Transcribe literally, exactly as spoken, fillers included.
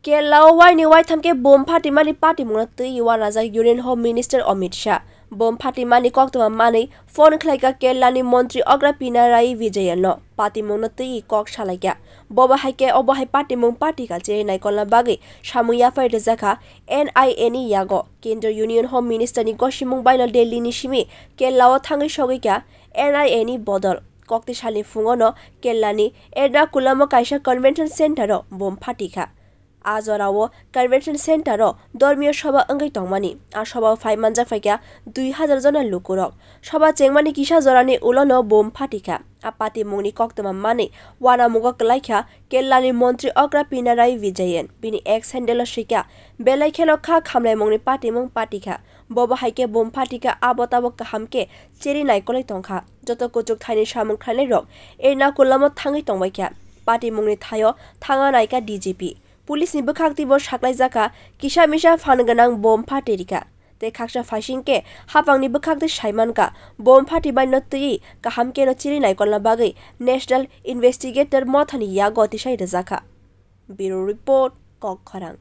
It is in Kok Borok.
Kerala o waini waitham khe bom phatimani patimungno twi uanajak Union Home Minister Amit Shah. Bom phatimani koktwma manwi phone khlaikha Kerala ni montri Ogra Pinarayi Vijayan no patimungno twi kok salaikha. Bobo hai khe obo hai patimung patikha chiri naikolna bagwi samung yaphai rwjakha N I A ni yago. Kendra Union Home Minister ni gosimung baino Delhi ni simi Kerala o thangwi sogwikha N I A ni bodol. Kokti salni phungo no Kerala ni Ernakulam o kaisa convention center o bom phatikha. A jorao convention center o dormiyo soba wngwi tongmani. A soba o phai manjak phaikha dui hazar jona lukurok. Soba chengmani kisa jorani ulono bom phatikha. A patimungni koktwma manwi uanamungo kwlaikha Kerala ni montri Ogra Pinarayi Vijayan. Bini X handle o swikha, belai kheno kha khamlaimungni patimung patikha. Bobo hai khe bom phatikha, abo tabok kaham khe chiri naikolwi tongkha. Joto kuchuk thaini samung khlainairok Ernakulam o thangwi tongbaikha. Patimungni thaio thangna naikha D G P. Police ni bwkhak twibo saklaijakha, kisa misa phan gwnang bom phati rikha. Tei khaksa phaising khe hapangni bwkhak twi saimankha, bom phati baino twiwi kaham kheno chiri naikolna bagwi National Investigator Mothani yago tisai rwjakha. Bureau Report, Kokkhorang.